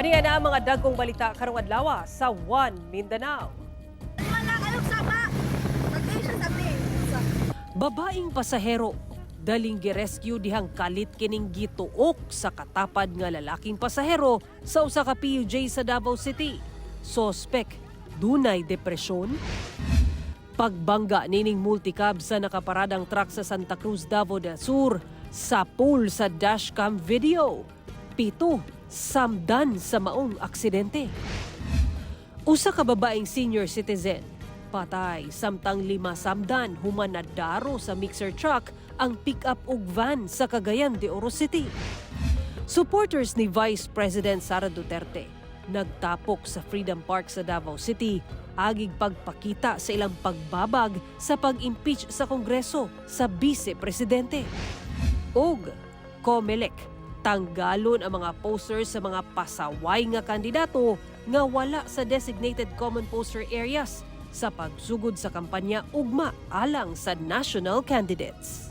Aniya na ang mga dagkong balita karong adlaw sa One Mindanao. Wala kayong saba. Nagday siya sabi. Babaeng pasahero, daling girescue dihang kalit kining gituok sa katapad nga lalaking pasahero sa usa ka PUJ sa Davao City. Sospek, dunay depresyon? Pagbangga nining multicab sa nakaparadang truck sa Santa Cruz, Davao del Sur sa pool sa dashcam video. 7, samdan sa maong aksidente. Usa ka babaeng senior citizen, patay samtang 5 samdan human nadaro sa mixer truck ang pick-up ug van sa Cagayan de Oro City. Supporters ni Vice President Sara Duterte nagtapok sa Freedom Park sa Davao City agig pagpakita sa ilang pagbabag sa pag-impeach sa Kongreso sa Vice Presidente. Og COMELEC, tanggalon ang mga posters sa mga pasaway nga kandidato nga wala sa designated common poster areas sa pagsugod sa kampanya ugma alang sa national candidates.